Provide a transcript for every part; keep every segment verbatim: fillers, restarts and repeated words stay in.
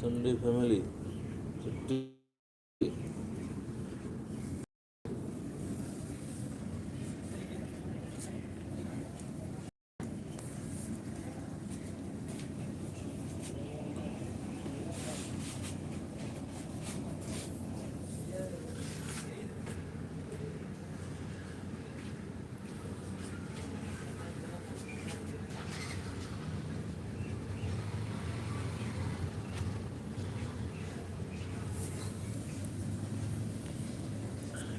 Family, family.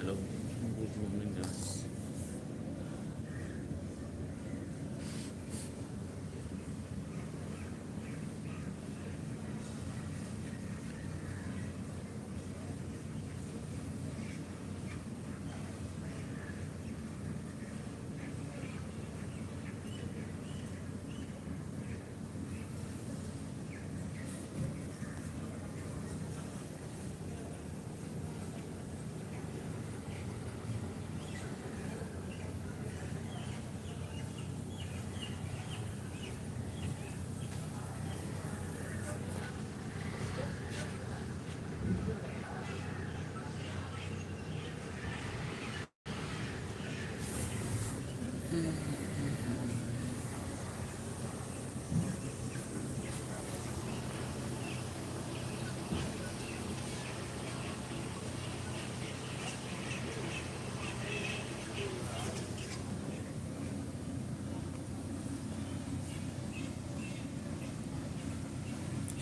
Hello. Good morning, guys.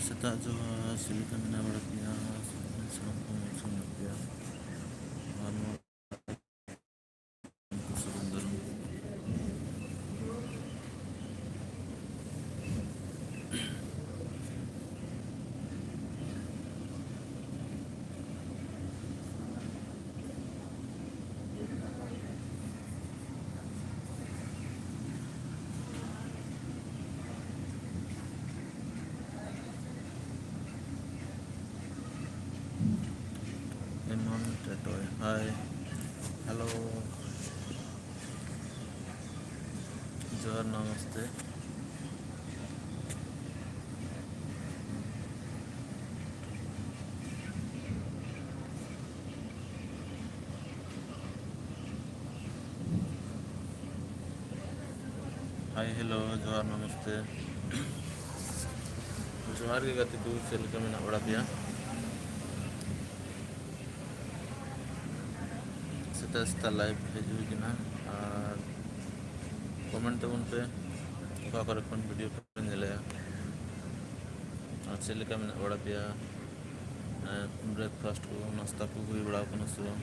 ᱥᱮᱛᱟᱜ ᱡᱚᱦᱟᱨ, ᱪᱮᱫ ᱞᱮᱠᱟ ᱢᱮᱱᱟᱜ ᱵᱟᱲᱟ ᱯᱮᱭᱟ? ᱥᱟᱱᱟᱢ ᱠᱚ ᱢᱚᱡᱽ ᱜᱮ ᱢᱮᱱᱟᱜ ᱯᱮᱭᱟ? ᱟᱨ ᱱᱚᱣᱟ ᱥᱟᱹᱜᱩᱱ ᱫᱟᱨᱟᱢ᱾ ᱮᱢᱟᱱ ᱴᱮᱴᱚᱭ, ᱦᱟᱭ, ᱦᱮᱞᱳ, ᱡᱚᱦᱟᱨ, ᱱᱚᱢᱚᱥᱛᱮ᱾ ᱦᱮᱞᱳ, ᱡᱚᱦᱟᱨ, ᱱᱚᱢᱚᱥᱛᱮ᱾ ᱡᱚᱦᱟᱨ ᱜᱮ ᱜᱟᱛᱮ ᱠᱚ, ᱪᱮᱫ ᱞᱮᱠᱟ ᱢᱮᱱᱟᱜ ᱵᱟᱲᱟ ᱯᱮᱭᱟ? ᱥᱮᱛᱟᱜ ᱥᱮᱛᱟᱜ ᱞᱟᱭᱤᱵᱷ ᱦᱮᱡ ᱦᱩᱭ ᱠᱟᱱᱟ, ᱟᱨ ᱠᱚᱢᱮᱱᱴ ᱛᱟᱵᱚᱱ ᱯᱮ ᱚᱠᱟ ᱠᱚᱨᱮ ᱠᱷᱚᱱ ᱵᱷᱤᱰᱤᱭᱳ ᱯᱮ ᱧᱮᱞᱮᱜᱼᱟ, ᱟᱨ ᱪᱮᱫ ᱞᱮᱠᱟ ᱢᱮᱱᱟᱜ ᱵᱟᱲᱟ ᱯᱮᱭᱟ? ᱵᱨᱮᱠᱯᱷᱟᱥᱴ ᱠᱚ, ᱱᱟᱥᱛᱟ ᱠᱚ ᱦᱩᱭ ᱵᱟᱲᱟ ᱟᱠᱟᱱᱟ ᱥᱮ ᱵᱟᱝ?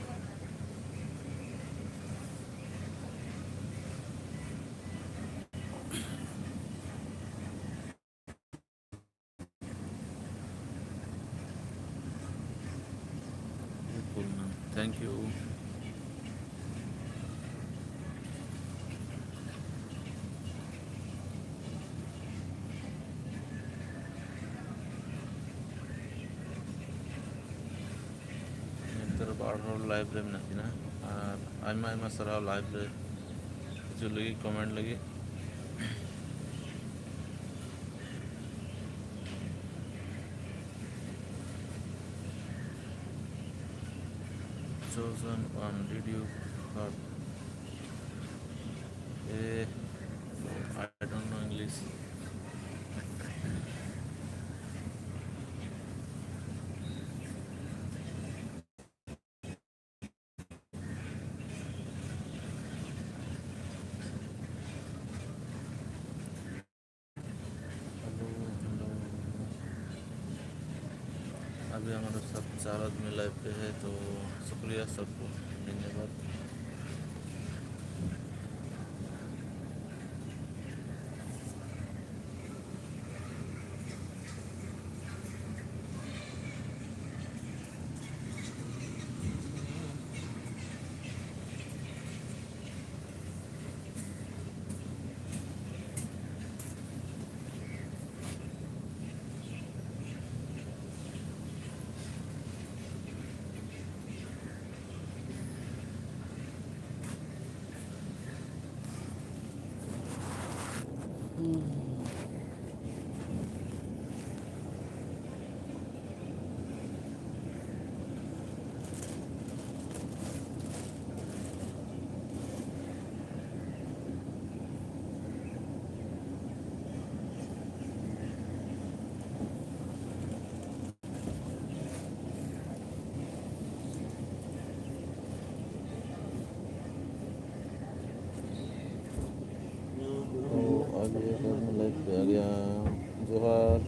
Thank you. ᱱᱤᱛᱚᱜ ᱵᱟᱨ ᱦᱚᱲ ᱞᱟᱭᱤᱵᱷ ᱨᱮ ᱢᱮᱱᱟᱜ ᱠᱤᱱᱟ, ᱟᱨ ᱟᱭᱢᱟ ᱟᱭᱢᱟ ᱥᱟᱨᱦᱟᱣ ᱞᱟᱭᱤᱵᱷ ᱨᱮ ᱦᱤᱡᱩᱜ ᱞᱟᱹᱜᱤᱫ, ᱠᱚᱢᱮᱱᱴ ᱞᱟᱹᱜᱤᱫ᱾ Chosen one, did you heard? Eh, I don't know English. Hello, hello. अभी हमारे साथ चार आदमी लाइव पे है, तो शुक्रिया सबको, धन्यवाद। ᱡᱚᱦᱟᱨ᱾